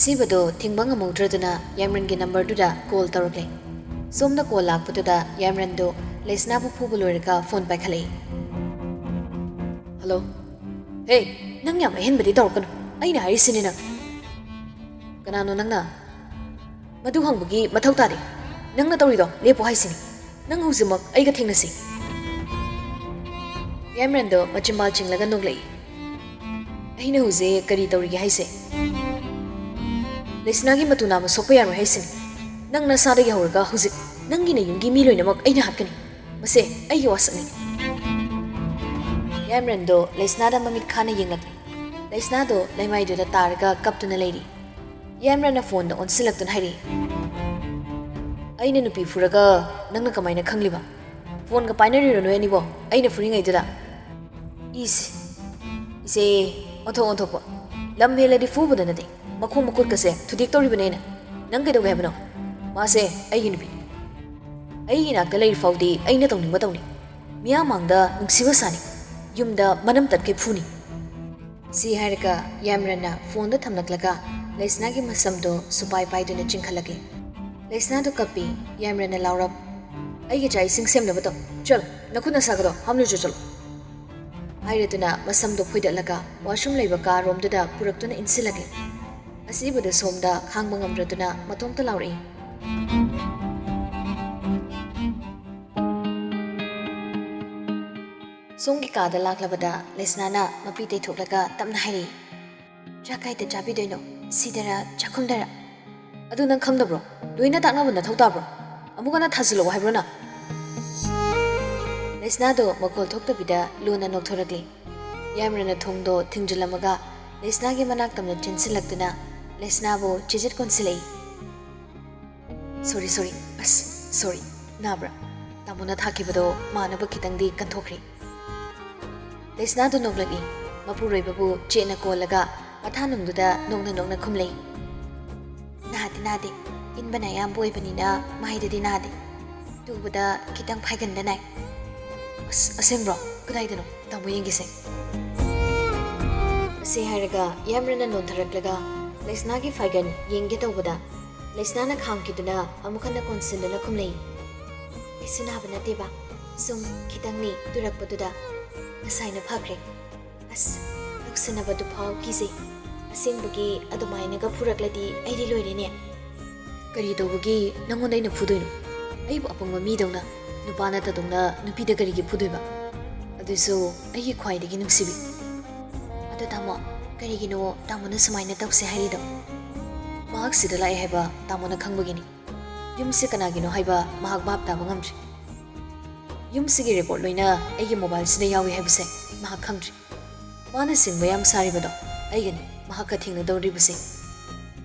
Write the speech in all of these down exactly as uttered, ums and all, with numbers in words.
ꯑꯁꯤꯕꯗꯣ ꯊꯤꯡꯕ ꯉꯝꯍꯧꯗ꯭ꯔꯗꯨꯅ ꯌꯥꯏꯃꯔꯟꯒꯤ ꯅꯝꯕꯔꯗꯨꯗ ꯀꯣꯜ ꯇꯧꯔꯛꯂꯦ꯫ ꯁꯣꯝꯗ ꯀꯣꯜ ꯂꯥꯛꯄꯗꯨꯗ ꯌꯥꯏꯃꯔꯟꯗꯣ ꯂꯩꯁꯅꯥꯕꯨ ꯐꯨꯕ ꯂꯣꯏꯔꯒ ꯐꯣꯟ ꯄꯥꯏꯈꯠꯂꯛꯏ꯫ "ꯍꯜꯂꯣ꯫ ꯍꯦ, ꯅꯪ ꯌꯥꯝ ꯑꯍꯦꯟꯕꯗꯤ ꯇꯧꯔꯛꯀꯅꯨ꯫ ꯑꯩꯅ ꯍꯥꯏꯔꯤꯁꯤꯅꯤ ꯅꯪ꯫ ꯀꯅꯥꯅꯣ ꯅꯪꯅ? ꯃꯗꯨ ꯍꯪꯕꯒꯤ ꯃꯊꯧ ꯇꯥꯗꯦ꯫ ꯅꯪꯅ ꯇꯧꯔꯤꯗꯣ ꯂꯦꯞꯄꯣ ꯍꯥꯏꯁꯤꯅꯤ꯫ ꯅꯪ ꯍꯧꯖꯤꯛꯃꯛ ꯑꯩꯒ ꯊꯦꯡꯅꯁꯤ꯫" ꯌꯥꯏꯃꯔꯟꯗꯣ ꯃꯆꯤꯟꯕꯥꯜ ꯆꯤꯡꯂꯒ ꯅꯣꯛꯂꯛꯏ꯫ "ꯑꯩꯅ ꯍꯧꯖꯤꯛ ꯀꯔꯤ ꯇꯧꯔꯤꯒꯦ ꯍꯥꯏꯁꯦ? ꯂꯩꯁꯅꯥꯒꯤ ꯃꯇꯨ ꯅꯥꯝꯃ ꯁꯣꯛꯄ ꯌꯥꯔꯣꯏ ꯍꯥꯏꯁꯤꯅꯤ꯫ ꯅꯪ ꯅꯁꯥꯗꯒꯤ ꯍꯧꯔꯒ ꯍꯧꯖꯤꯛ ꯅꯪꯒꯤ ꯅꯌꯨꯝꯒꯤ ꯃꯤ ꯂꯣꯏꯅꯃꯛ ꯑꯩꯅ ꯍꯥꯠꯀꯅꯤ꯫ ꯃꯁꯦ ꯑꯩꯒꯤ ꯋꯥꯁꯛꯅꯤ꯫" ꯌꯥꯏꯃꯔꯟꯗꯣ ꯂꯩꯁꯅꯥꯗ ꯃꯃꯤꯠ ꯈꯥꯅ ꯌꯦꯡꯂꯛꯂꯤ꯫ ꯂꯩꯁꯅꯥꯗꯣ ꯂꯩꯃꯥꯏꯗꯨꯗ ꯇꯥꯔꯒ ꯀꯞꯇꯨꯅ ꯂꯩꯔꯤ꯫ ꯌꯥꯏꯃꯔꯟꯅ ꯐꯣꯟꯗ ꯑꯣꯟꯁꯤꯜꯂꯛꯇꯨꯅ ꯍꯥꯏꯔꯛꯏ, "ꯑꯩꯅ ꯅꯨꯄꯤ ꯐꯨꯔꯒ ꯅꯪꯅ ꯀꯃꯥꯏꯅ ꯈꯪꯂꯤꯕ? ꯐꯣꯟꯒ ꯄꯥꯏꯅꯔꯤꯔꯣ ꯅꯣꯏ ꯑꯅꯤꯕꯣ ꯑꯩꯅ ꯐꯨꯔꯤꯉꯩꯗꯨꯗ?" "ꯏꯁ, ꯏꯆꯦ, ꯑꯣꯟꯊꯣꯛ ꯑꯣꯟꯊꯣꯛꯄ꯫ ꯂꯝ ꯍꯦꯜꯂꯗꯤ ꯐꯨꯕꯗ ꯅꯠꯇꯦ, ꯃꯈꯣꯡ ꯃꯈꯨꯠꯀꯁꯦ ꯊꯨꯗꯦꯛꯇꯧꯔꯤꯕꯅꯦ ꯑꯩꯅ꯫ ꯅꯪ ꯀꯩꯗꯧꯒꯦ ꯍꯥꯏꯕꯅꯣ? ꯃꯥꯁꯦ ꯑꯩꯒꯤ ꯅꯨꯄꯤꯅꯤ꯫ ꯑꯩꯒꯤ ꯏꯅꯥꯛꯇ ꯂꯩꯔꯤ ꯐꯥꯎꯗꯤ ꯑꯩꯅ ꯇꯧꯅꯤꯡꯕ ꯇꯧꯅꯤ꯫ ꯃꯤꯌꯥꯝ ꯃꯥꯡꯗ ꯅꯨꯡꯁꯤꯕ ꯁꯥꯅꯤ, ꯌꯨꯝꯗ ꯃꯅꯝ ꯇꯠꯈꯩ ꯐꯨꯅꯤ꯫" ꯁꯤ ꯍꯥꯏꯔꯒ ꯌꯥꯏꯃꯔꯟꯅ ꯐꯣꯟꯗꯣ ꯊꯝꯂꯛꯂꯒ ꯂꯩꯁꯅꯥꯒꯤ ꯃꯁꯝꯗꯣ ꯁꯨꯄꯥꯏ ꯄꯥꯏꯗꯨꯅ ꯆꯤꯡꯈꯠꯂꯛꯂꯤ꯫ ꯂꯩꯁꯅꯥꯗꯣ ꯀꯞꯄꯤ꯫ ꯌꯥꯏꯃꯔꯟꯅ ꯂꯥꯎꯔꯞ, "ꯑꯩꯒꯤ ꯆꯥꯛ ꯏꯁꯤꯡ ꯁꯦꯝꯅꯕ ꯇꯧ꯫ ꯆꯠꯂꯣ, ꯅꯈꯨꯠ ꯅꯁꯥꯒꯗꯣ ꯍꯥꯝꯂꯨꯆꯣ ꯆꯠꯂꯣ꯫" ꯍꯥꯏꯔꯗꯨꯅ ꯃꯁꯝꯗꯣ ꯐꯣꯏꯗꯠꯂꯒ ꯋꯥꯁꯔꯨꯝ ꯂꯩꯕ ꯀꯥ ꯔꯣꯝꯗꯨꯗ ꯄꯨꯔꯛꯇꯨꯅ ꯏꯟꯁꯤꯜꯂꯛꯂꯤ꯫ ꯑꯁꯤꯕꯗ ꯁꯣꯝꯗ ꯈꯥꯡꯕ ꯉꯝꯗ꯭ꯔꯗꯨꯅ ꯃꯇꯣꯝꯇ ꯂꯥꯎꯔꯛꯏ꯫ ꯁꯣꯝꯒꯤ ꯀꯥꯗ ꯂꯥꯛꯂꯕꯗ ꯂꯩꯁꯅꯥꯅ ꯃꯄꯤ ꯇꯩꯊꯣꯛꯂꯒ ꯇꯞꯅ ꯍꯥꯏꯔꯛꯏ, "ꯆꯥꯛ ꯀꯥꯏꯗ ꯆꯥꯕꯤꯗꯣꯏꯅꯣ? ꯁꯤꯗꯔ ꯆꯥꯛꯈꯨꯝꯗꯔ?" "ꯑꯗꯨ ꯅꯪ ꯈꯪꯗꯕ꯭ꯔꯣ? ꯂꯣꯏꯅ ꯇꯥꯛꯅꯕ ꯅꯊꯧ ꯇꯥꯕ꯭ꯔꯣ? ꯑꯃꯨꯛ ꯍꯟꯅ ꯊꯥꯖꯤꯜꯂꯛꯑꯣ ꯍꯥꯏꯕ꯭ꯔꯣ ꯅꯪ?" ꯂꯩꯁꯅꯥꯗꯣ ꯃꯈꯣꯜ ꯊꯣꯛꯇꯕꯤꯗ ꯂꯨꯅ ꯅꯣꯛꯊꯣꯔꯛꯂꯤ꯫ ꯌꯥꯏꯃꯔꯟꯅ ꯊꯣꯡꯗꯣ ꯊꯤꯡꯖꯤꯜꯂꯝꯃꯒ ꯂꯩꯁꯅꯥꯒꯤ ꯃꯅꯥꯛ ꯇꯝꯅ ꯆꯦꯟꯁꯤꯜꯂꯛꯇꯨꯅ ꯂꯩꯁꯅꯥꯕꯨ ꯆꯤꯖꯤꯠ ꯀꯣꯟꯁꯤꯜꯂꯛꯏ꯫ "ꯁꯣꯔꯤ, ꯁꯣꯔꯤ, ꯑꯁ, ꯁꯣꯔꯤ꯫ ꯅꯥꯕ꯭ꯔꯥ? ꯇꯥꯃꯣꯅ ꯊꯥꯈꯤꯕꯗꯣ ꯃꯥꯅꯕ ꯈꯤꯇꯪꯗꯤ ꯀꯟꯊꯣꯛꯈ꯭ꯔꯦ꯫" ꯂꯩꯁꯅꯥꯗꯨ ꯅꯣꯛꯂꯛꯏ꯫ ꯃꯄꯨꯔꯣꯏꯕꯕꯨ ꯆꯦꯠꯅ ꯀꯣꯜꯂꯒ ꯃꯊꯥꯅꯨꯡꯗꯨꯗ ꯅꯣꯛꯅ ꯅꯣꯛꯅ ꯈꯨꯝꯂꯛꯏ꯫ "ꯅꯥꯗꯦ, ꯅꯥꯗꯦ꯫ ꯏꯟꯕꯅ ꯑꯌꯥꯝꯕ ꯑꯣꯏꯕꯅꯤꯅ ꯃꯥꯏꯗꯗꯤ ꯅꯥꯗꯦ꯫ ꯇꯨꯕꯗ ꯈꯤꯇꯪ ꯐꯥꯏꯒꯟꯗ ꯅꯥꯏ꯫" "ꯑꯁ, ꯑꯁꯦꯡꯕ꯭ꯔꯣ? ꯀꯗꯥꯏꯗꯅꯣ? ꯇꯥꯃꯣ ꯌꯦꯡꯒꯦꯁꯦ꯫" ꯑꯁꯤ ꯍꯥꯏꯔꯒ ꯌꯥꯏꯃꯔꯟꯅ ꯅꯣꯟꯊꯔꯛꯂꯒ ꯂꯩꯁꯅꯥꯒꯤ ꯐꯥꯏꯒꯟ ꯌꯦꯡꯒꯦ ꯇꯧꯕꯗ, ꯂꯩꯁꯅꯥꯅ ꯈꯥꯝꯈꯤꯗꯨꯅ ꯑꯃꯨꯛ ꯍꯟꯅ ꯀꯣꯟꯁꯤꯟꯗꯨꯅ ꯈꯨꯝꯂꯛꯏ꯫ "ꯀꯩꯁꯨ ꯅꯥꯕ ꯅꯠꯇꯦꯕ, ꯁꯨꯝ ꯈꯤꯇꯪꯅꯤ ꯇꯨꯔꯛꯄꯗꯨꯗ꯫ ꯉꯁꯥꯏꯅ ꯐꯈ꯭ꯔꯦ꯫ ꯑꯁ, ꯅꯨꯡꯁꯤꯅꯕꯗꯨ ꯐꯥꯎ ꯀꯤꯖꯩ꯫ ꯑꯁꯦꯡꯕꯒꯤ ꯑꯗꯨꯃꯥꯏꯅꯒ ꯐꯨꯔꯛꯂꯗꯤ ꯑꯩꯗꯤ ꯂꯣꯏꯔꯦꯅꯦ꯫" "ꯀꯔꯤ ꯇꯧꯕꯒꯤ ꯅꯪꯉꯣꯟꯗ ꯑꯩꯅ ꯐꯨꯗꯣꯏꯅꯣ? ꯑꯩꯕꯨ ꯑꯄꯪꯕ ꯃꯤꯗꯧꯅ, ꯅꯨꯄꯥ ꯅꯠꯇꯗꯧꯅ ꯅꯨꯄꯤꯗ ꯀꯔꯤꯒꯤ ꯐꯨꯗꯣꯏꯕ? ꯑꯗꯨꯁꯨ ꯑꯩꯒꯤ ꯈ꯭ꯋꯥꯏꯗꯒꯤ ꯅꯨꯡꯁꯤꯕꯤ꯫ ꯑꯗꯣ ꯇꯥꯃꯣ, ꯀꯔꯤꯒꯤꯅꯣ ꯇꯥꯃꯣꯅ ꯁꯨꯃꯥꯏꯅ ꯇꯧꯁꯦ ꯍꯥꯏꯔꯤꯗꯣ? ꯃꯍꯥꯛ ꯁꯤꯗ ꯂꯥꯛꯑꯦ ꯍꯥꯏꯕ ꯇꯥꯃꯣꯅ ꯈꯪꯕꯒꯤꯅꯤ꯫ ꯌꯨꯝꯁꯦ ꯀꯅꯥꯒꯤꯅꯣ ꯍꯥꯏꯕ ꯃꯍꯥꯛ ꯚꯥꯞ ꯇꯥꯕ ꯉꯝꯗ꯭ꯔꯤ꯫ ꯌꯨꯝꯁꯤꯒꯤ ꯔꯦꯀꯣꯔꯠ ꯂꯣꯏꯅ ꯑꯩꯒꯤ ꯃꯣꯕꯥꯏꯜꯁꯤꯗ ꯌꯥꯎꯏ ꯍꯥꯏꯕꯁꯦ ꯃꯍꯥꯛ ꯈꯪꯗ꯭ꯔꯤ꯫ ꯃꯥꯅ ꯁꯤꯡꯕ ꯌꯥꯝ ꯁꯥꯔꯤꯕꯗꯣ ꯑꯩꯒꯅꯤ ꯃꯍꯥꯛꯀ ꯊꯦꯡꯅꯗꯧꯔꯤꯕꯁꯦ꯫"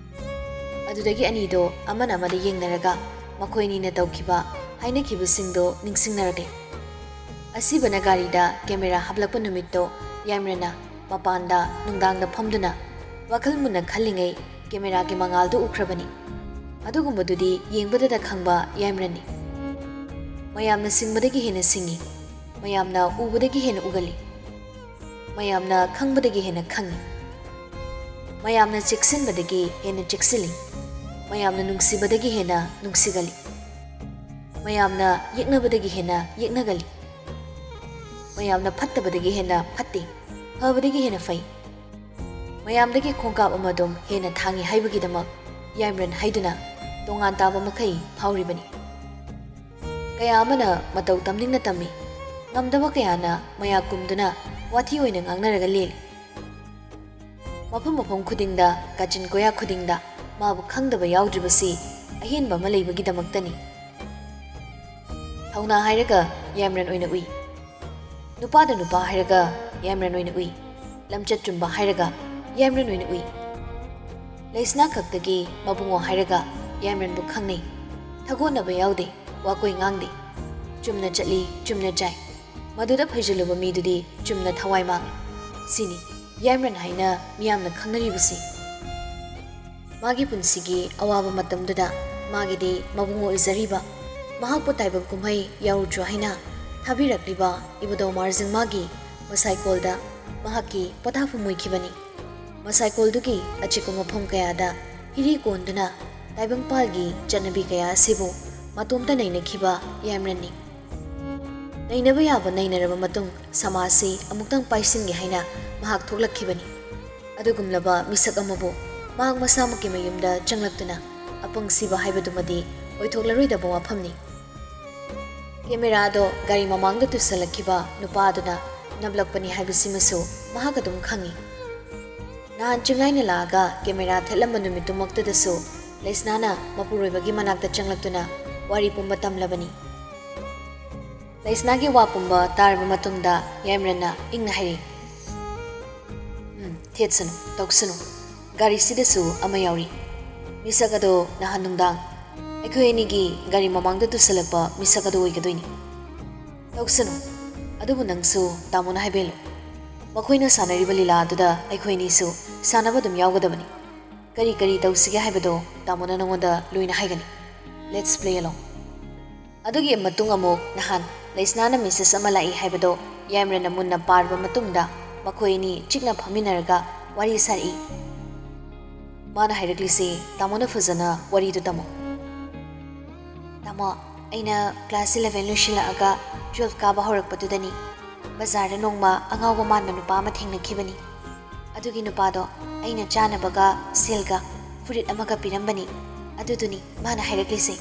ꯑꯗꯨꯗꯒꯤ ꯑꯅꯤꯗꯣ ꯑꯃꯅ ꯑꯃꯗ ꯌꯦꯡꯅꯔꯒ ꯃꯈꯣꯏ ꯑꯅꯤꯅ ꯇꯧꯈꯤꯕ, ꯍꯥꯏꯅꯈꯤꯕꯁꯤꯡꯗꯣ ꯅꯤꯡꯁꯤꯡꯅꯔꯛꯂꯦ꯫ ꯑꯁꯤꯕꯅ ꯒꯥꯔꯤꯗ ꯀꯦꯃꯦꯔꯥ ꯍꯥꯞꯂꯛꯄ ꯅꯨꯃꯤꯠꯇꯣ ꯌꯥꯏꯃꯔꯟꯅ ꯃꯄꯥꯟꯗ ꯅꯨꯡꯗꯥꯡꯗ ꯐꯝꯗꯨꯅ ꯋꯥꯈꯜ ꯃꯨꯟꯅ ꯈꯜꯂꯤꯉꯩ ꯀꯦꯃꯦꯔꯥꯒꯤ ꯃꯉꯥꯜꯗꯨ ꯎꯈ꯭ꯔꯕꯅꯤ꯫ ꯑꯗꯨꯒꯨꯝꯕꯗꯨꯗꯤ ꯌꯦꯡꯕꯗꯇ ꯈꯪꯕ ꯌꯥꯏꯃꯔꯟꯅꯤ꯫ ꯃꯌꯥꯝꯅ ꯁꯤꯡꯕꯗꯒꯤ ꯍꯦꯟꯅ ꯁꯤꯡꯏ, ꯃꯌꯥꯝꯅ ꯎꯕꯗꯒꯤ ꯍꯦꯟꯅ ꯎꯒꯜꯂꯤ, ꯃꯌꯥꯝꯅ ꯈꯪꯕꯗꯒꯤ ꯍꯦꯟꯅ ꯈꯪꯏ, ꯃꯌꯥꯝꯅ ꯆꯦꯛꯁꯤꯟꯕꯗꯒꯤ ꯍꯦꯟꯅ ꯆꯦꯛꯁꯤꯜꯂꯤ, ꯃꯌꯥꯝꯅ ꯅꯨꯡꯁꯤꯕꯗꯒꯤ ꯍꯦꯟꯅ ꯅꯨꯡꯁꯤꯒꯜꯂꯤ, ꯃꯌꯥꯝꯅ ꯌꯦꯛꯅꯕꯗꯒꯤ ꯍꯦꯟꯅ ꯌꯦꯛꯅꯒꯜꯂꯤ, ꯃꯌꯥꯝꯅ ꯐꯠꯇꯕꯗꯒꯤ ꯍꯦꯟꯅ ꯐꯠꯇꯦ, ꯐꯕꯗꯒꯤ ꯍꯦꯟꯅ ꯐꯩ, ꯃꯌꯥꯝꯗꯒꯤ ꯈꯣꯡꯀꯥꯞ ꯑꯃ ꯑꯗꯨꯝ ꯍꯦꯟꯅ ꯊꯥꯡꯏ ꯍꯥꯏꯕꯒꯤꯗꯃꯛ ꯌꯥꯏꯃꯔꯟ ꯍꯥꯏꯗꯨꯅ ꯇꯣꯉꯥꯟ ꯇꯥꯕ ꯃꯈꯩ ꯐꯥꯎꯔꯤꯕꯅꯤ꯫ ꯀꯌꯥ ꯑꯃꯅ ꯃꯇꯧ ꯇꯝꯅꯤꯡꯅ ꯇꯝꯃꯤ, ꯉꯝꯗꯕ ꯀꯌꯥꯅ ꯃꯌꯥ ꯀꯨꯝꯗꯨꯅ ꯋꯥꯊꯤ ꯑꯣꯏꯅ ꯉꯥꯡꯅꯔꯒ ꯂꯦꯜꯂꯤ꯫ ꯃꯐꯝ ꯃꯐꯝ ꯈꯨꯗꯤꯡꯗ, ꯀꯥꯆꯤꯟ ꯀꯣꯌꯥ ꯈꯨꯗꯤꯡꯗ ꯃꯥꯕꯨ ꯈꯪꯗꯕ ꯌꯥꯎꯗ꯭ꯔꯤꯕꯁꯤ ꯑꯍꯦꯟꯕ ꯑꯃ ꯂꯩꯕꯒꯤꯗꯃꯛꯇꯅꯤ꯫ ꯊꯧꯅꯥ ꯍꯥꯏꯔꯒ ꯌꯥꯏꯃꯔꯟ ꯑꯣꯏꯅ ꯎꯏ꯫ ꯅꯨꯄꯥꯗ ꯅꯨꯄꯥ ꯍꯥꯏꯔꯒ ꯌꯥꯏꯃꯔꯟ ꯑꯣꯏꯅ ꯎꯏ꯫ ꯂꯝꯆꯠ ꯆꯨꯝꯕ ꯍꯥꯏꯔꯒ ꯌꯥꯏꯃꯔꯟ ꯑꯣꯏꯅ ꯎꯏ꯫ ꯂꯩꯁꯅꯥ ꯈꯛꯇꯒꯤ ꯃꯕꯨꯡꯉꯣ ꯍꯥꯏꯔꯒ ꯌꯥꯏꯃꯔꯟꯕꯨ ꯈꯪꯅꯩ꯫ ꯊꯒꯣꯟꯅꯕ ꯌꯥꯎꯗꯦ, ꯋꯥꯀꯣꯏ ꯉꯥꯡꯗꯦ꯫ ꯆꯨꯝꯅ ꯆꯠꯂꯤ, ꯆꯨꯝꯅ ꯆꯥꯏ꯫ ꯃꯗꯨꯗ ꯐꯩꯖꯤꯜꯂꯨꯕ ꯃꯤꯗꯨꯗꯤ ꯆꯨꯝꯅ ꯊꯋꯥꯏ ꯃꯥꯡꯏ꯫ ꯁꯤꯅꯤ ꯌꯥꯏꯃꯔꯟ ꯍꯥꯏꯅ ꯃꯤꯌꯥꯝꯅ ꯈꯪꯅꯔꯤꯕꯁꯤ꯫ ꯃꯥꯒꯤ ꯄꯨꯟꯁꯤꯒꯤ ꯑꯋꯥꯕ ꯃꯇꯝꯗꯨꯗ ꯃꯥꯒꯤꯗꯤ ꯃꯕꯨꯡ ꯑꯣꯏꯖꯔꯤꯕ, ꯃꯍꯥꯛꯄꯨ ꯇꯥꯏꯕꯪ ꯀꯨꯝꯍꯩ ꯌꯥꯎꯔꯨꯆꯣ ꯍꯥꯏꯅ ꯊꯥꯕꯤꯔꯛꯂꯤꯕ ꯏꯕꯨꯙꯧ ꯃꯥꯔꯖꯤꯡꯃꯥꯒꯤ ꯃꯁꯥꯏꯀꯣꯜꯗ ꯃꯍꯥꯛꯀꯤ ꯄꯣꯊꯥꯐꯝ ꯑꯣꯏꯈꯤꯕꯅꯤ꯫ ꯃꯁꯥꯏꯀꯣꯜꯗꯨꯒꯤ ꯑꯆꯤꯛꯄ ꯃꯐꯝ ꯀꯌꯥꯗ ꯍꯤꯔꯤ ꯀꯣꯟꯗꯨꯅ ꯇꯥꯏꯕꯪꯄꯥꯜꯒꯤ ꯆꯠꯅꯕꯤ ꯀꯌꯥ ꯑꯁꯤꯕꯨ ꯃꯇꯣꯝꯇ ꯅꯩꯅꯈꯤꯕ ꯌꯥꯏꯃꯔꯟꯅꯤ꯫ ꯅꯩꯅꯕ ꯌꯥꯕ ꯅꯩꯅꯔꯕ ꯃꯇꯨꯡ ꯁꯃꯥꯖꯁꯤ ꯑꯃꯨꯛꯇꯪ ꯄꯥꯏꯁꯤꯟꯒꯦ ꯍꯥꯏꯅ ꯃꯍꯥꯛ ꯊꯣꯛꯂꯛꯈꯤꯕꯅꯤ꯫ ꯑꯗꯨꯒꯨꯝꯂꯕ ꯃꯤꯁꯛ ꯑꯃꯕꯨ ꯃꯍꯥꯛ ꯃꯁꯥꯃꯛꯀꯤ ꯃꯌꯨꯝꯗ ꯆꯪꯂꯛꯇꯨꯅ ꯑꯄꯪꯁꯤꯕ ꯍꯥꯏꯕꯗꯨꯃꯗꯤ ꯑꯣꯏꯊꯣꯛꯂꯔꯣꯏꯗꯕ ꯋꯥꯐꯝꯅꯤ꯫ ꯀꯦꯃꯦꯔꯥꯗꯣ ꯒꯥꯔꯤ ꯃꯃꯥꯡꯗ ꯇꯨꯁꯜꯂꯛꯈꯤꯕ ꯅꯨꯄꯥꯗꯨꯅ ꯅꯝꯂꯛꯄꯅꯤ ꯍꯥꯏꯕꯁꯤꯃꯁꯨ ꯃꯍꯥꯛ ꯑꯗꯨꯝ ꯈꯪꯏ꯫ ꯅꯍꯥꯟ ꯆꯤꯡꯂꯥꯏꯅ ꯂꯥꯛꯑꯒ ꯀꯦꯃꯦꯔꯥ ꯊꯦꯠꯂꯝꯕ ꯅꯨꯃꯤꯠꯇꯨꯃꯛꯇꯗꯁꯨ ꯂꯩꯁꯅꯥꯅ ꯃꯄꯨꯔꯣꯏꯕꯒꯤ ꯃꯅꯥꯛꯇ ꯆꯪꯂꯛꯇꯨꯅ ꯋꯥꯔꯤ ꯄꯨꯝꯕ ꯇꯝꯂꯕꯅꯤ꯫ ꯂꯩꯁꯅꯥꯒꯤ ꯋꯥ ꯄꯨꯝꯕ ꯇꯥꯔꯕ ꯃꯇꯨꯡꯗ ꯌꯥꯏꯃꯔꯟꯅ ꯏꯪꯅ ꯍꯥꯏꯔꯛꯏ, "ꯎꯝ, ꯊꯦꯠꯁꯅꯨ, ꯇꯧꯁꯅꯨ꯫ ꯒꯥꯔꯤꯁꯤꯗꯁꯨ ꯑꯃ ꯌꯥꯎꯔꯤ꯫ ꯃꯤꯁꯛ ꯑꯗꯣ ꯅꯍꯥꯟ ꯅꯨꯡꯗꯥꯡ ꯑꯩꯈꯣꯏ ꯑꯅꯤꯒꯤ ꯒꯥꯔꯤ ꯃꯃꯥꯡꯗ ꯇꯨꯁꯜꯂꯛꯄ ꯃꯤꯁꯛ ꯑꯗꯨ ꯑꯣꯏꯒꯗꯣꯏꯅꯤ꯫ ꯇꯧꯁꯅꯨ꯫ ꯑꯗꯨꯕꯨ ꯅꯪꯁꯨ ꯇꯥꯃꯣꯅ ꯍꯥꯏꯕ ꯏꯜꯂꯨ꯫ ꯃꯈꯣꯏꯅ ꯁꯥꯟꯅꯔꯤꯕ ꯂꯤꯂꯥ ꯑꯗꯨꯗ ꯑꯩꯈꯣꯏ ꯑꯅꯤꯁꯨ ꯁꯥꯟꯅꯕ ꯑꯗꯨꯝ ꯌꯥꯎꯒꯗꯕꯅꯤ꯫ ꯀꯔꯤ ꯀꯔꯤ ꯇꯧꯁꯤꯒꯦ ꯍꯥꯏꯕꯗꯣ ꯇꯥꯃꯣꯅ ꯅꯉꯣꯟꯗ ꯂꯣꯏꯅ ꯍꯥꯏꯒꯅꯤ꯫ Let's play along." ꯑꯗꯨꯒꯤ ꯃꯇꯨꯡ ꯑꯃꯨꯛ ꯅꯍꯥꯟ ꯂꯩꯁꯅꯥꯅ message ꯑꯃ ꯂꯥꯛꯏ ꯍꯥꯏꯕꯗꯣ ꯌꯥꯏꯃꯔꯟꯅ ꯃꯨꯟꯅ ꯄꯥꯔꯕ ꯃꯇꯨꯡꯗ ꯃꯈꯣꯏ ꯑꯅꯤ ꯆꯤꯛꯅ ꯐꯝꯃꯤꯟꯅꯔꯒ ꯋꯥꯔꯤ ꯁꯥꯔꯛꯏ꯫ ꯃꯥꯅ ꯍꯥꯏꯔꯛꯂꯤꯁꯤ ꯇꯥꯃꯣꯅ ꯐꯖꯅ ꯋꯥꯔꯤꯗꯨ ꯇꯝꯃꯨ꯫ ꯇꯥꯃꯣ, ꯑꯩꯅ class eleven ꯂꯣꯏꯁꯤꯜꯂꯛꯑꯒ twelve ꯀꯥꯕ ꯍꯧꯔꯛꯄꯗꯨꯗꯅꯤ, ꯕꯖꯥꯔꯗ ꯅꯣꯡꯃ ꯑꯉꯥꯎꯕ ꯃꯥꯟꯕ ꯅꯨꯄꯥ ꯑꯃ ꯊꯦꯡꯅꯈꯤꯕꯅꯤ꯫ ꯑꯗꯨꯒꯤ ꯅꯨꯄꯥꯗꯣ ꯑꯩꯅ ꯆꯥꯅꯕꯒ ꯁꯦꯜꯒ ꯐꯨꯔꯤꯠ ꯑꯃꯒ ꯄꯤꯔꯝꯕꯅꯤ꯫ ꯑꯗꯨꯗꯨꯅꯤ ꯃꯥꯅ ꯍꯥꯏꯔꯛꯂꯤꯁꯦ꯫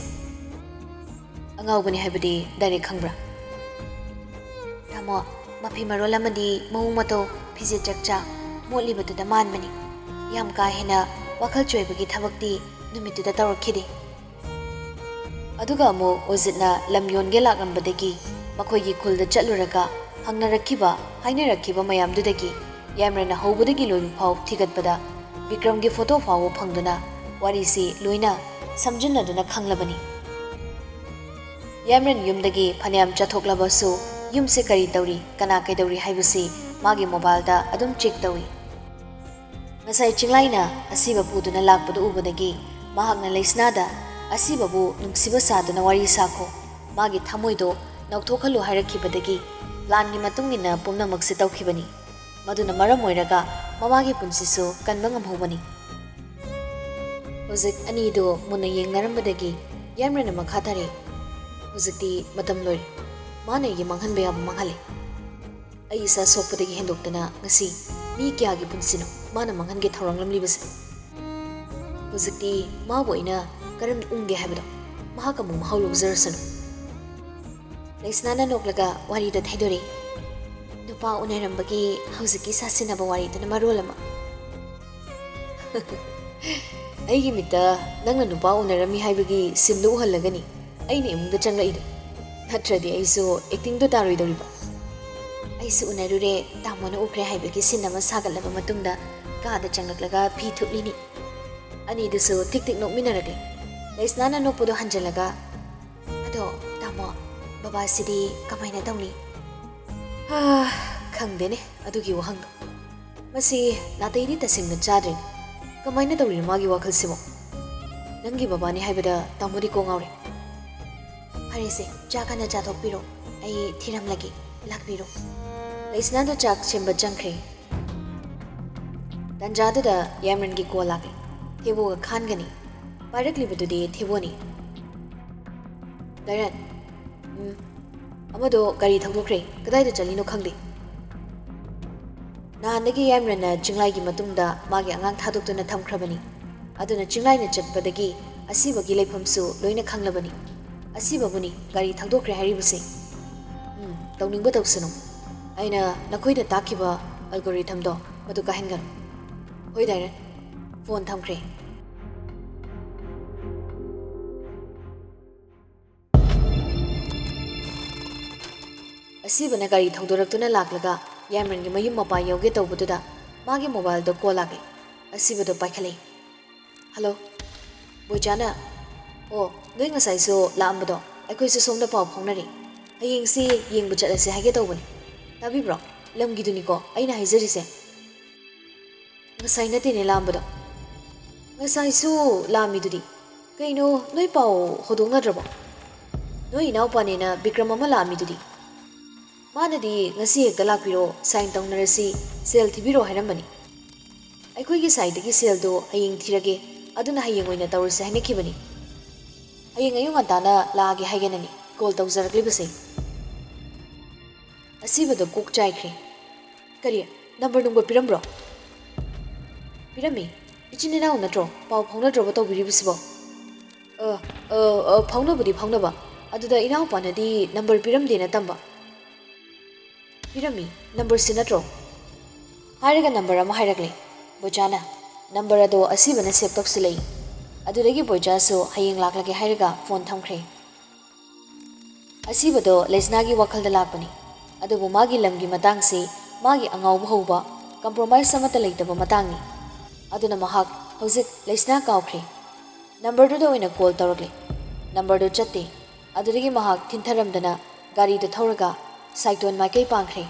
ꯑꯉꯥꯎꯕꯅꯤ ꯍꯥꯏꯕꯗꯤ direct ꯈꯪꯕ꯭ꯔꯥ? ꯇꯥꯃꯣ, ꯃꯐꯤ ꯃꯔꯣꯜ ꯑꯃꯗꯤ ꯃꯑꯣꯡ ꯃꯇꯧ, ꯐꯤꯖꯦꯠ ꯆꯛꯆꯥ ꯃꯣꯠꯂꯤꯕꯗꯨꯗ ꯃꯥꯟꯕꯅꯤ꯫ ꯌꯥꯝ ꯀꯥ ꯍꯦꯟꯅ ꯋꯥꯈꯜ ꯆꯣꯏꯕꯒꯤ ꯊꯕꯛꯇꯤ ꯅꯨꯃꯤꯠꯇꯨꯗ ꯇꯧꯔꯛꯈꯤꯗꯦ꯫ ꯑꯗꯨꯒ ꯑꯃꯨꯛ ꯑꯣꯖꯤꯠꯅ ꯂꯝ ꯌꯣꯟꯒꯦ ꯂꯥꯛꯂꯝꯕꯗꯒꯤ ꯃꯈꯣꯏꯒꯤ ꯈꯨꯜꯗ ꯆꯠꯂꯨꯔꯒ ꯍꯪꯅꯔꯛꯈꯤꯕ, ꯍꯥꯏꯅꯔꯛꯈꯤꯕ ꯃꯌꯥꯝꯗꯨꯗꯒꯤ ꯌꯥꯏꯃꯔꯟꯅ ꯍꯧꯕꯗꯒꯤ ꯂꯣꯏꯕ ꯐꯥꯎ ꯊꯤꯒꯠꯄꯗ ꯕꯤꯀ꯭ꯔꯝꯒꯤ photo ꯐꯥꯎꯕ ꯐꯪꯗꯨꯅ ꯋꯥꯔꯤꯁꯤ ꯂꯣꯏꯅ ꯁꯝꯖꯤꯟꯅꯗꯨꯅ ꯈꯪꯂꯕꯅꯤ꯫ ꯌꯥꯏꯃꯔꯟ ꯌꯨꯝꯗꯒꯤ ꯐꯅꯌꯥꯝ ꯆꯠꯊꯣꯛꯂꯕꯁꯨ ꯌꯨꯝꯁꯦ ꯀꯔꯤ ꯇꯧꯔꯤ, ꯀꯅꯥ ꯀꯩꯗꯧꯔꯤ ꯍꯥꯏꯕꯁꯤ ꯃꯥꯒꯤ mobileꯗ ꯑꯗꯨꯝ check ꯇꯧꯏ꯫ ꯉꯁꯥꯏ ꯆꯤꯡꯂꯥꯏꯅ ꯑꯁꯤꯕ ꯄꯨꯗꯨꯅ ꯂꯥꯛꯄꯗꯨ ꯎꯕꯗꯒꯤ ꯃꯍꯥꯛꯅ ꯂꯩꯁꯅꯥꯗ ꯑꯁꯤꯕꯕꯨ ꯅꯨꯡꯁꯤꯕ ꯁꯥꯗꯨꯅ ꯋꯥꯔꯤ ꯁꯥꯈꯣ, ꯃꯥꯒꯤ ꯊꯃꯣꯏꯗꯣ ꯅꯧꯊꯣꯛꯍꯜꯂꯨ ꯍꯥꯏꯔꯛꯈꯤꯕꯗꯒꯤ planꯒꯤ ꯃꯇꯨꯡ ꯏꯟꯅ ꯄꯨꯝꯅꯃꯛꯁꯦ ꯇꯧꯈꯤꯕꯅꯤ꯫ ꯃꯗꯨꯅ ꯃꯔꯝ ꯑꯣꯏꯔꯒ ꯃꯃꯥꯒꯤ ꯄꯨꯟꯁꯤꯁꯨ ꯀꯟꯕ ꯉꯝꯍꯧꯕꯅꯤ꯫ ꯍꯧꯖꯤꯛ ꯑꯅꯤꯗꯨ ꯃꯨꯟꯅ ꯌꯦꯡꯅꯔꯝꯕꯗꯒꯤ ꯌꯥꯏꯃꯔꯟꯅ ꯃꯈꯥ ꯇꯥꯔꯛꯏ, "ꯍꯧꯖꯤꯛꯇꯤ ꯃꯇꯝ ꯂꯣꯏꯔꯦ꯫ ꯃꯥꯅ ꯑꯩꯒꯤ ꯃꯥꯡꯍꯟꯕ ꯌꯥꯕ ꯃꯥꯡꯍꯜꯂꯦ꯫ ꯑꯩ ꯏꯁꯥ ꯁꯣꯛꯄꯗꯒꯤ ꯍꯦꯟꯗꯣꯛꯇꯅ ꯉꯁꯤ ꯃꯤ ꯀꯌꯥꯒꯤ ꯄꯨꯟꯁꯤꯅꯣ ꯃꯥꯅ ꯃꯥꯡꯍꯟꯒꯦ ꯊꯧꯔꯥꯡꯂꯝꯂꯤꯕꯁꯦ? ꯍꯧꯖꯤꯛꯇꯤ ꯃꯥꯕꯨ ꯑꯩꯅ ꯀꯔꯝꯅ ꯎꯪꯒꯦ ꯍꯥꯏꯕꯗꯣ ꯃꯍꯥꯛ ꯑꯃꯨꯛ ꯃꯍꯥꯎ ꯂꯧꯖꯔꯁꯅꯨ꯫" ꯂꯩꯁꯅꯥꯅ ꯅꯣꯛꯂꯒ ꯋꯥꯔꯤꯗ ꯊꯩꯗꯣꯔꯛꯏ꯫ "ꯅꯨꯄꯥ ꯎꯅꯔꯝꯕꯒꯤ ꯍꯧꯖꯤꯛꯀꯤ ꯁꯥꯁꯤꯟꯅꯕ ꯋꯥꯔꯤꯗꯨꯅ ꯃꯔꯣꯜ ꯑꯃ꯫" "ꯑꯩꯒꯤ ꯃꯤꯠꯇ ꯅꯪꯅ ꯅꯨꯄꯥ ꯎꯅꯔꯝꯃꯤ ꯍꯥꯏꯕꯒꯤ ꯁꯤꯟꯗꯨ ꯎꯍꯜꯂꯒꯅꯤ ꯑꯩꯅ ꯏꯃꯨꯡꯗ ꯆꯪꯂꯛꯏꯗꯣ꯫ ꯅꯠꯇ꯭ꯔꯗꯤ ꯑꯩꯁꯨ ꯑꯦꯛꯇꯤꯡꯗꯣ ꯇꯥꯔꯣꯏꯗꯧꯔꯤꯕ꯫" "ꯑꯩꯁꯨ ꯎꯅꯔꯨꯔꯦ, ꯇꯥꯃꯣꯅ ꯎꯈ꯭ꯔꯦ ꯍꯥꯏꯕꯒꯤ ꯁꯤꯟ ꯑꯃ ꯁꯥꯒꯠꯂꯕ ꯃꯇꯨꯡꯗ ꯀꯥꯗ ꯆꯪꯂꯛꯂꯒ ꯐꯤ ꯊꯨꯞꯂꯤꯅꯤ꯫" ꯑꯅꯤꯗꯨꯁꯨ ꯊꯤꯛ ꯊꯤꯛ ꯅꯣꯛꯃꯤꯟꯅꯔꯛꯂꯦ꯫ ꯂꯩꯁꯅꯥꯅ ꯅꯣꯛꯄꯗꯣ ꯍꯟꯖꯤꯜꯂꯒ, "ꯑꯗꯣ ꯇꯥꯃꯣ, ꯕꯕꯥꯁꯤꯗꯤ ꯀꯃꯥꯏꯅ ꯇꯧꯅꯤ?" "ꯍꯥ, ꯈꯪꯗꯦꯅꯦ ꯑꯗꯨꯒꯤ ꯋꯥꯍꯪꯗꯣ꯫ ꯃꯁꯤ ꯅꯥꯇꯩꯗꯤ ꯇꯁꯦꯡꯅ ꯆꯥꯗ꯭ꯔꯦꯅꯦ꯫ ꯀꯃꯥꯏꯅ ꯇꯧꯔꯤꯅꯣ ꯃꯥꯒꯤ ꯋꯥꯈꯜꯁꯤꯕꯣ? ꯅꯪꯒꯤ ꯕꯕꯥꯅꯤ ꯍꯥꯏꯕꯗ ꯇꯥꯃꯣꯗꯤ ꯀꯣꯛ ꯉꯥꯎꯔꯦ꯫" "ꯐꯔꯦꯁꯦ, ꯆꯥꯛ ꯍꯥꯟꯅ ꯆꯥꯊꯣꯛꯄꯤꯔꯣ, ꯑꯩ ꯊꯤꯔꯝꯂꯒꯦ, ꯂꯥꯛꯄꯤꯔꯣ꯫" ꯂꯩꯁꯅꯥꯗꯣ ꯆꯥꯛ ꯁꯦꯝꯕ ꯆꯪꯈ꯭ꯔꯦ꯫ ꯇꯟꯖꯥꯗꯨꯗ ꯌꯥꯏꯃꯔꯟꯒꯤ ꯀꯣꯜ ꯂꯥꯛꯂꯦ꯫ ꯊꯦꯕꯣꯒ ꯈꯥꯟꯒꯅꯤ꯫ ꯄꯥꯏꯔꯛꯂꯤꯕꯗꯨꯗꯤ ꯊꯦꯕꯣꯅꯤ꯫ "ꯗꯥꯏꯔꯟ꯫" "ꯎꯝ꯫" "ꯑꯃꯗꯣ ꯒꯥꯔꯤ ꯊꯧꯗꯣꯛꯈ꯭ꯔꯦ, ꯀꯗꯥꯏꯗ ꯆꯠꯂꯤꯅꯣ ꯈꯪꯗꯦ꯫" "ꯅꯍꯥꯟꯗꯒꯤ ꯌꯥꯏꯃꯔꯟꯅ ꯆꯤꯡꯂꯥꯏꯒꯤ ꯃꯇꯨꯡꯗ ꯃꯥꯒꯤ ꯑꯉꯥꯡ ꯊꯥꯗꯣꯛꯇꯨꯅ ꯊꯝꯈ꯭ꯔꯕꯅꯤ꯫ ꯑꯗꯨꯅ ꯆꯤꯡꯂꯥꯏꯅ ꯆꯠꯄꯗꯒꯤ ꯑꯁꯤꯕꯒꯤ ꯂꯩꯐꯝꯁꯨ ꯂꯣꯏꯅ ꯈꯪꯂꯕꯅꯤ꯫ ꯑꯁꯤꯕꯕꯨꯅꯤ ꯒꯥꯔꯤ ꯊꯧꯗꯣꯛꯈ꯭ꯔꯦ ꯍꯥꯏꯔꯤꯕꯁꯦ꯫" "ꯎꯝ, ꯇꯧꯅꯤꯡꯕ ꯇꯧꯁꯅꯨ꯫ ꯑꯩꯅ ꯅꯈꯣꯏꯗ ꯇꯥꯛꯈꯤꯕ ꯑꯜꯒꯣꯔꯤꯊꯝꯗꯣ ꯃꯗꯨ ꯀꯥꯏꯍꯟꯒꯅꯨ꯫" "ꯍꯣꯏ ꯗꯥꯏꯔꯟ꯫" ꯐꯣꯟ ꯊꯝꯈ꯭ꯔꯦ꯫ ꯑꯁꯤꯕꯅ ꯒꯥꯔꯤ ꯊꯧꯗꯣꯔꯛꯇꯨꯅ ꯂꯥꯛꯂꯒ ꯌꯥꯏꯃꯔꯟꯒꯤ ꯃꯌꯨꯝ ꯃꯄꯥ ꯌꯧꯒꯦ ꯇꯧꯕꯗꯨꯗ ꯃꯥꯒꯤ ꯃꯣꯕꯥꯏꯜꯗ ꯀꯣꯜ ꯂꯥꯛꯂꯦ꯫ ꯑꯁꯤꯕꯗꯣ ꯄꯥꯏꯈꯠꯂꯦ꯫ "ꯍꯜꯂꯣ, ꯕꯣꯏꯆꯥꯅ?" "ꯑꯣ, ꯅꯣꯏ ꯉꯁꯥꯏꯁꯨ ꯂꯥꯛꯑꯝꯕꯗꯣ, ꯑꯩꯈꯣꯏꯁꯨ ꯁꯣꯝꯗ ꯄꯥꯎ ꯐꯥꯎꯅꯔꯦ꯫ ꯍꯌꯦꯡꯁꯤ ꯌꯦꯡꯕ ꯆꯠꯂꯁꯦ ꯍꯥꯏꯒꯦ ꯇꯧꯕꯅꯤ꯫ ꯇꯥꯕꯤꯕ꯭ꯔꯣ? ꯂꯝꯒꯤꯗꯨꯅꯤꯀꯣ ꯑꯩꯅ ꯍꯥꯏꯖꯔꯤꯁꯦ꯫" "ꯉꯁꯥꯏ ꯅꯠꯇꯦꯅꯦ ꯂꯥꯛꯑꯝꯕꯗꯣ?" "ꯉꯁꯥꯏꯁꯨ ꯂꯥꯛꯑꯝꯃꯤꯗꯨꯗꯤ꯫ ꯀꯩꯅꯣ, ꯅꯣꯏ ꯄꯥꯎ ꯍꯧꯗꯣꯛꯅꯗ꯭ꯔꯕꯣ? ꯅꯣꯏ ꯏꯅꯥꯎꯄꯥꯅꯦꯅ ꯕꯤꯀ꯭ꯔꯝ ꯑꯃ ꯂꯥꯛꯑꯝꯃꯤꯗꯨꯗꯤ꯫ ꯃꯥꯅꯗꯤ ꯉꯁꯤ ꯍꯦꯛꯇ ꯂꯥꯛꯄꯤꯔꯣ, ꯁꯥꯏꯟ ꯇꯧꯅꯔꯁꯤ, ꯁꯦꯜ ꯊꯤꯕꯤꯔꯣ ꯍꯥꯏꯔꯝꯕꯅꯤ꯫ ꯑꯩꯈꯣꯏꯒꯤ ꯁꯥꯏꯠꯇꯒꯤ ꯁꯦꯜꯗꯣ ꯍꯌꯦꯡ ꯊꯤꯔꯒꯦ, ꯑꯗꯨꯅ ꯍꯌꯦꯡ ꯑꯣꯏꯅ ꯇꯧꯔꯁꯦ ꯍꯥꯏꯅꯈꯤꯕꯅꯤ꯫ ꯍꯌꯦꯡ ꯑꯌꯨꯛ ꯉꯟꯇꯥꯅ ꯂꯥꯛꯑꯒꯦ ꯍꯥꯏꯒꯦꯅꯅꯤ ꯀꯣꯜ ꯇꯧꯖꯔꯛꯂꯤꯕꯁꯦ꯫ ꯑꯁꯤꯕꯗꯣ ꯀꯣꯛ ꯆꯥꯏꯈ꯭ꯔꯦ꯫ ꯀꯔꯤ? ꯅꯝꯕꯔ ꯅꯨꯡꯕꯔ ꯄꯤꯔꯝꯕ꯭ꯔꯣ? ꯄꯤꯔꯝꯃꯤ꯫ ꯏꯆꯤꯟ ꯏꯅꯥꯎ ꯅꯠꯇ꯭ꯔꯣ ꯄꯥꯎ ꯐꯥꯎꯅꯗ꯭ꯔꯕ ꯇꯧꯕꯤꯔꯤꯕꯁꯤꯕꯣ? ꯑ, ꯑ, ꯑ, ꯐꯥꯎꯅꯕꯨꯗꯤ ꯐꯥꯎꯅꯕ, ꯑꯗꯨꯗ ꯏꯅꯥꯎꯄꯥꯅꯗꯤ ꯅꯝꯕꯔ ꯄꯤꯔꯝꯗꯦꯅ ꯇꯝꯕ꯫ ꯄꯤꯔꯝꯃꯤ, ꯅꯝꯕꯔꯁꯤ ꯅꯠꯇ꯭ꯔꯣ? ꯍꯥꯏꯔꯒ ꯅꯝꯕꯔ ꯑꯃ ꯍꯥꯏꯔꯛꯂꯦ꯫ ꯕꯣꯏꯆꯥꯅ ꯅꯝꯕꯔ ꯑꯗꯣ ꯑꯁꯤꯕꯅ ꯁꯦꯞ ꯇꯧꯁꯤꯜꯂꯛꯏ꯫ ꯑꯗꯨꯗꯒꯤ ꯕꯣꯏꯆꯥꯁꯨ ꯍꯌꯦꯡ ꯂꯥꯛꯂꯒꯦ ꯍꯥꯏꯔꯒ ꯐꯣꯟ ꯊꯝꯈ꯭ꯔꯦ꯫ ꯑꯁꯤꯕꯗꯣ ꯂꯩꯁꯅꯥꯒꯤ ꯋꯥꯈꯜꯗ ꯂꯥꯛꯄꯅꯤ꯫ ꯑꯗꯨꯕꯨ ꯃꯥꯒꯤ ꯂꯝꯒꯤ ꯃꯇꯥꯡꯁꯤ ꯃꯥꯒꯤ ꯑꯉꯥꯎꯕ ꯍꯧꯕ, ꯀꯝꯄ꯭ꯔꯣꯃꯥꯏꯁ ꯑꯃꯠꯇ ꯂꯩꯇꯕ ꯃꯇꯥꯡꯅꯤ꯫ ꯑꯗꯨꯅ ꯃꯍꯥꯛ ꯍꯧꯖꯤꯛ ꯂꯩꯁꯅꯥ ꯀꯥꯎꯈ꯭ꯔꯦ꯫ ꯅꯝꯕꯔꯗꯨꯗ ꯑꯣꯏꯅ ꯀꯣꯜ ꯇꯧꯔꯛꯂꯦ꯫ ꯅꯝꯕꯔꯗꯨ ꯆꯠꯇꯦ꯫ ꯑꯗꯨꯗꯒꯤ ꯃꯍꯥꯛ ꯊꯤꯟꯊꯔꯝꯗꯅ ꯒꯥꯔꯤꯗꯨ ꯊꯧꯔꯒ ꯁꯥꯏꯇꯣꯟ ꯃꯥꯏꯀꯩ ꯄꯥꯡꯈ꯭ꯔꯦ꯫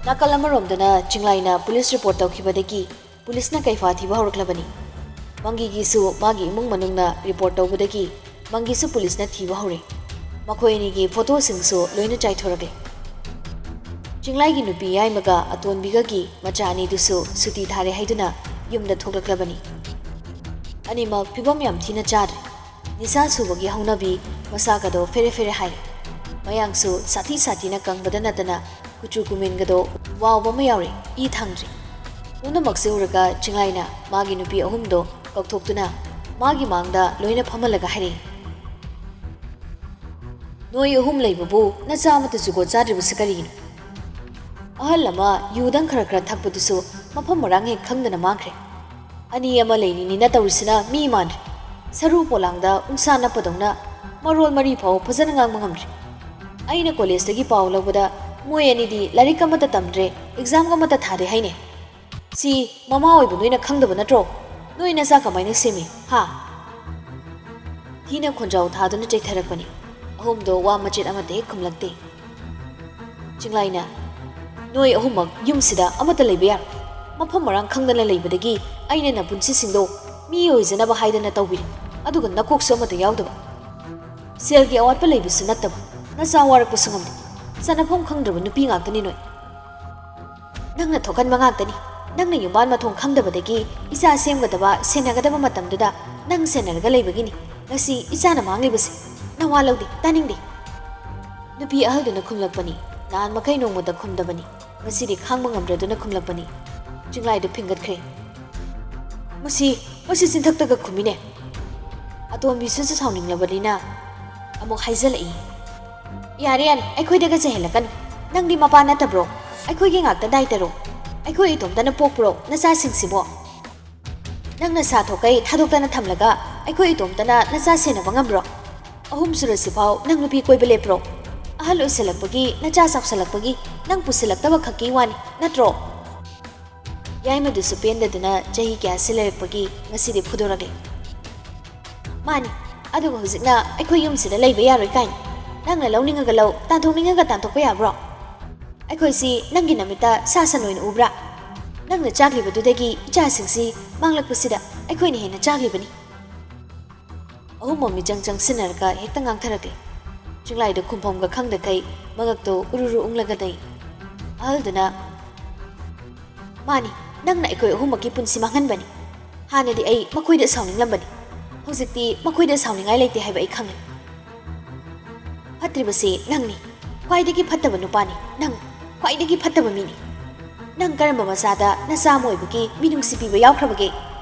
ꯅꯥꯀꯜ ꯑꯃꯔꯣꯝꯗꯅ ꯆꯤꯡꯂꯥꯏꯅ ꯄꯨꯂꯤꯁ ꯔꯤꯄꯣꯔꯠ ꯇꯧꯈꯤꯕꯗꯒꯤ ꯄꯨꯂꯤꯁꯅ ꯀꯩꯐꯥ ꯊꯤꯕ ꯍꯧꯔꯛꯂꯕꯅꯤ꯫ ꯃꯪꯒꯤꯒꯤꯁꯨ ꯃꯥꯒꯤ ꯏꯃꯨꯡ ꯃꯅꯨꯡꯅ ꯔꯤꯄꯣꯔꯠ ꯇꯧꯕꯗꯒꯤ ꯃꯪꯒꯤꯁꯨ ꯄꯨꯂꯤꯁꯅ ꯊꯤꯕ ꯍꯧꯔꯦ꯫ ꯃꯈꯣꯏ ꯑꯅꯤꯒꯤ ꯐꯣꯇꯣꯁꯤꯡꯁꯨ ꯂꯣꯏꯅ ꯆꯥꯏꯊꯣꯔꯛꯂꯦ꯫ ꯆꯤꯡꯂꯥꯏꯒꯤ ꯅꯨꯄꯤ ꯌꯥꯏꯃꯒ ꯑꯇꯣꯟꯕꯤꯒꯒꯤ ꯃꯆꯥ ꯑꯅꯤꯗꯨꯁꯨ ꯁꯨꯇꯤ ꯊꯥꯔꯦ ꯍꯥꯏꯗꯨꯅ ꯌꯨꯝꯗ ꯊꯣꯛꯂꯛꯂꯕꯅꯤ꯫ ꯑꯅꯤꯃꯛ ꯐꯤꯕꯝ ꯌꯥꯝ ꯊꯤꯅ ꯆꯥꯗ꯭ꯔꯦ꯫ ꯅꯤꯁꯥ ꯁꯨꯕꯒꯤ ꯍꯧꯅꯕꯤ, ꯃꯁꯥꯒꯗꯣ ꯐꯦꯔꯦ ꯐꯦꯔꯦ ꯍꯥꯏꯔꯦ꯫ ꯃꯌꯥꯡꯁꯨ ꯁꯥꯊꯤ ꯁꯥꯊꯤꯅ ꯀꯪꯕꯗ ꯅꯠꯇꯅ ꯀꯨꯆꯨ ꯀꯨꯃꯦꯟꯒꯗꯣ ꯋꯥꯎꯕ ꯑꯃ ꯌꯥꯎꯔꯦ, ꯏ ꯊꯥꯡꯗ꯭ꯔꯦ꯫ ꯄꯨꯝꯅꯃꯛꯁꯦ ꯎꯔꯒ ꯆꯤꯡꯂꯥꯏꯅ ꯃꯥꯒꯤ ꯅꯨꯄꯤ ꯑꯍꯨꯝꯗꯣ ꯀꯧꯊꯣꯛꯇꯨꯅ ꯃꯥꯒꯤ ꯃꯥꯡꯗ ꯂꯣꯏꯅ ꯐꯝꯍꯜꯂꯒ ꯍꯥꯏꯔꯛꯏ, "ꯅꯣꯏ ꯑꯍꯨꯝ ꯂꯩꯕꯕꯨ ꯅꯆꯥ ꯑꯃꯠꯇ ꯖꯨꯒꯣꯠ ꯆꯥꯗ꯭ꯔꯤꯕꯁꯤ ꯀꯔꯤꯒꯤꯅꯣ? ꯑꯍꯜ ꯑꯃ ꯌꯨꯗꯪ ꯈꯔ ꯈꯔ ꯊꯛꯄꯗꯨꯁꯨ ꯃꯐꯝ ꯃꯔꯥꯡ ꯍꯦꯛ ꯈꯪꯗꯅ ꯃꯥꯡꯈ꯭ꯔꯦ꯫ ꯑꯅꯤ ꯑꯃ ꯂꯩꯔꯤꯅꯤꯅ ꯇꯧꯔꯤꯁꯤꯅ ꯃꯤ ꯃꯥꯟꯗ꯭ꯔꯦ꯫ ꯁꯔꯨ ꯄꯣꯂꯥꯡꯗ ꯎꯟꯁꯥ ꯅꯞꯄꯗꯧꯅ ꯃꯔꯣꯜ ꯃꯔꯤ ꯐꯥꯎ ꯐꯖꯅ ꯉꯥꯡꯕ ꯉꯝꯗ꯭ꯔꯦ꯫ ꯑꯩꯅ ꯀꯣꯂꯦꯖꯇꯒꯤ ꯄꯥꯎ ꯂꯧꯕꯗ ꯃꯣꯏ ꯑꯅꯤꯗꯤ ꯂꯥꯏꯔꯤꯛ ꯑꯃꯠꯇ ꯇꯝꯗ꯭ꯔꯦ, ꯑꯦꯛꯖꯥꯝ ꯑꯃꯠꯇ ꯊꯥꯗꯦ ꯍꯥꯏꯅꯦ꯫ ꯁꯤ ꯃꯃꯥ ꯑꯣꯏꯕ ꯅꯣꯏꯅ ꯈꯪꯗꯕ ꯅꯠꯇ꯭ꯔꯣ? ꯅꯣꯏ ꯅꯆꯥ ꯀꯃꯥꯏꯅ ꯁꯦꯝꯃꯤ, ꯍꯥ?" ꯊꯤꯅ ꯈꯣꯟꯖꯥꯎ ꯊꯥꯗꯨꯅ ꯆꯩꯊꯔꯛꯄꯅꯤ꯫ ꯑꯍꯨꯝꯗꯣ ꯋꯥ ꯃꯆꯦꯠ ꯑꯃꯠꯇ ꯍꯦꯛ ꯈꯨꯝꯂꯛꯇꯦ꯫ ꯆꯤꯡꯂꯥꯏꯅ, "ꯅꯣꯏ ꯑꯍꯨꯝꯃꯛ ꯌꯨꯝꯁꯤꯗ ꯑꯃꯠꯇ ꯂꯩꯕ ꯌꯥꯔꯣꯏ꯫ ꯃꯐꯝ ꯃꯔꯥꯡ ꯈꯪꯗꯅ ꯂꯩꯕꯗꯒꯤ ꯑꯩꯅ ꯅꯄꯨꯟꯁꯤꯁꯤꯡꯗꯣ ꯃꯤ ꯑꯣꯏꯖꯅꯕ ꯍꯥꯏꯗꯅ ꯇꯧꯕꯤꯔꯤ, ꯑꯗꯨꯒ ꯅꯀꯣꯛꯁꯨ ꯑꯃꯠꯇ ꯌꯥꯎꯗꯕ꯫ ꯁꯦꯜꯒꯤ ꯑꯋꯥꯠꯄ ꯂꯩꯕꯁꯨ ꯅꯠꯇꯕ, ꯅꯆꯥ ꯋꯥꯔꯛꯄꯁꯨ ꯉꯝꯗꯦ꯫ ꯆꯠꯅꯐꯝ ꯈꯪꯗ꯭ꯔꯕ ꯅꯨꯄꯤ ꯉꯥꯛꯇꯅꯤ ꯅꯣꯏ꯫ ꯅꯪꯅ ꯊꯣꯛꯍꯟꯕ ꯉꯥꯛꯇꯅꯤ꯫ ꯅꯪꯅ ꯌꯨꯝꯕꯥꯟ ꯃꯊꯣꯡ ꯈꯪꯗꯕꯗꯒꯤ ꯏꯆꯥ ꯁꯦꯝꯒꯗꯕ, ꯁꯦꯟꯅꯒꯗꯕ ꯃꯇꯝꯗꯨꯗ ꯅꯪ ꯁꯦꯟꯅꯔꯒ ꯂꯩꯕꯒꯤꯅꯤ ꯉꯁꯤ ꯏꯆꯥꯅ ꯃꯥꯡꯂꯤꯕꯁꯦ꯫ ꯅꯋꯥ ꯂꯧꯗꯦ, ꯇꯥꯅꯤꯡꯗꯦ꯫ ꯅꯨꯄꯤ ꯑꯍꯜꯗꯨꯅ ꯈꯨꯝꯂꯛꯄꯅꯤ꯫ ꯅꯍꯥꯟ ꯃꯈꯩ ꯅꯣꯡꯃꯇ ꯈꯨꯝꯗꯕꯅꯤ꯫ ꯉꯁꯤꯗꯤ ꯈꯥꯡꯕ ꯉꯝꯗ꯭ꯔꯗꯨꯅ ꯈꯨꯝꯂꯛꯄꯅꯤ꯫ ꯆꯤꯡꯂꯥꯏꯗꯨ ꯐꯤꯡꯒꯠꯈ꯭ꯔꯦ꯫ "ꯃꯁꯤ, ꯃꯁꯤ ꯆꯤꯟꯊꯛꯇꯒ ꯈꯨꯝꯃꯤꯅꯦ꯫" ꯑꯇꯣꯝꯕꯤꯁꯨ ꯁꯥꯎꯅꯤꯡꯂꯕꯅꯤꯅ ꯑꯃꯨꯛ ꯍꯥꯏꯖꯜꯂꯛꯏ꯫ "ꯌꯥꯔꯦ, ꯌꯥꯔꯦ, ꯑꯩꯈꯣꯏꯗꯒ ꯆꯩꯍꯜꯂꯛꯀꯅꯨ꯫ ꯅꯪꯗꯤ ꯃꯄꯥ ꯅꯠꯇꯕ꯭ꯔꯣ? ꯑꯩꯈꯣꯏꯒꯤ ꯉꯥꯛꯇ ꯗꯥꯏꯇꯔꯣ? ꯑꯩꯈꯣꯏ ꯏꯇꯣꯝꯇꯅ ꯄꯣꯛꯄ꯭ꯔꯣ ꯅꯆꯥꯁꯤꯡꯁꯤꯕꯣ? ꯅꯪ ꯅꯁꯥ ꯊꯣꯛꯈꯩ ꯊꯥꯗꯣꯛꯇꯅ ꯊꯝꯂꯒ ꯑꯩꯈꯣꯏ ꯏꯇꯣꯝꯇꯅ ꯅꯆꯥ ꯁꯦꯟꯅꯕ ꯉꯝꯕ꯭ꯔꯣ? ꯑꯍꯨꯝ ꯁꯨꯔꯁꯤꯐꯥꯎ ꯅꯪ ꯅꯨꯄꯤ ꯀꯣꯏꯕ ꯂꯦꯞꯄ꯭ꯔꯣ? ꯑꯍꯜ ꯑꯣꯏꯁꯜꯂꯛꯄꯒꯤ, ꯅꯆꯥ ꯆꯥꯎꯁꯜꯂꯛꯄꯒꯤ ꯅꯪ ꯄꯨꯁꯤꯜꯂꯛꯇꯕ ꯈꯛꯀꯤ ꯋꯥꯅꯤ, ꯅꯠꯇ꯭ꯔꯣ?" ꯌꯥꯏꯃꯗꯨꯁꯨ ꯄꯦꯟꯗꯗꯨꯅ ꯆꯍꯤ ꯀꯌꯥꯁꯤ ꯂꯩꯔꯛꯄꯒꯤ ꯉꯁꯤꯗꯤ ꯐꯨꯗꯣꯔꯛꯂꯦ꯫ "ꯃꯥꯅꯤ, ꯑꯗꯨꯒ ꯍꯧꯖꯤꯛꯅ ꯑꯩꯈꯣꯏ ꯌꯨꯝꯁꯤꯗ ꯂꯩꯕ ꯌꯥꯔꯣꯏ ꯀꯥꯏꯅ꯫ ꯅꯪꯅ ꯂꯧꯅꯤꯡꯉꯒ ꯂꯧ, ꯇꯥꯟꯊꯣꯛꯅꯤꯡꯉꯒ ꯇꯥꯟꯊꯣꯛꯄ ꯌꯥꯕ꯭ꯔꯣ? ꯑꯩꯈꯣꯏꯁꯤ ꯅꯪꯒꯤ ꯅꯃꯤꯠꯇ ꯁꯥ ꯁꯟ ꯑꯣꯏꯅ ꯎꯕ꯭ꯔꯥ? ꯅꯪꯅ ꯆꯥꯛꯂꯤꯕꯗꯨꯗꯒꯤ ꯏꯆꯥꯁꯤꯡꯁꯤ ꯃꯥꯡꯂꯛꯄꯁꯤꯗ ꯑꯩꯈꯣꯏꯅ ꯍꯦꯟꯅ ꯆꯥꯛꯂꯤꯕꯅꯤ꯫" ꯑꯍꯨꯝꯃꯛ ꯃꯤꯆꯪ ꯆꯪꯁꯤꯟꯅꯔꯒ ꯍꯦꯛꯇ ꯉꯥꯡꯊꯔꯛꯂꯦ꯫ ꯆꯤꯡꯂꯥꯏꯗ ꯈꯨꯝꯐꯝꯒ ꯈꯪꯗꯈꯩ ꯃꯉꯛꯇꯣ ꯎꯔꯨꯔꯨ ꯎꯪꯂꯒ ꯂꯩ꯫ ꯑꯍꯜꯗꯨꯅ, "ꯃꯥꯅꯤ, ꯅꯪꯅ ꯑꯩꯈꯣꯏ ꯑꯍꯨꯝꯃꯛꯀꯤ ꯄꯨꯟꯁꯤ ꯃꯥꯡꯍꯟꯕꯅꯤ꯫ ꯍꯥꯟꯅꯗꯤ ꯑꯩ ꯃꯈꯣꯏꯗ ꯁꯥꯎꯅꯤꯡꯂꯝꯕꯅꯤ꯫ ꯍꯧꯖꯤꯛꯇꯤ ꯃꯈꯣꯏꯗ ꯁꯥꯎꯅꯤꯡꯉꯥꯏ ꯂꯩꯇꯦ ꯍꯥꯏꯕ ꯑꯩ ꯈꯪꯂꯦ꯫ ꯐꯠꯇ꯭ꯔꯤꯕꯁꯤ ꯅꯪꯅꯤ, ꯈ꯭ꯋꯥꯏꯗꯒꯤ ꯐꯠꯇꯕ ꯅꯨꯄꯥꯅꯤ ꯅꯪ, ꯈ꯭ꯋꯥꯏꯗꯒꯤ ꯐꯠꯇꯕ ꯃꯤꯅꯤ꯫ ꯅꯪ ꯀꯔꯝꯕ ꯃꯆꯥꯗ ꯅꯆꯥ ꯑꯃ ꯑꯣꯏꯕꯒꯤ ꯃꯤꯅꯨꯡꯁꯤ ꯄꯤꯕ ꯌꯥꯎꯈ꯭ꯔꯕꯒꯦ?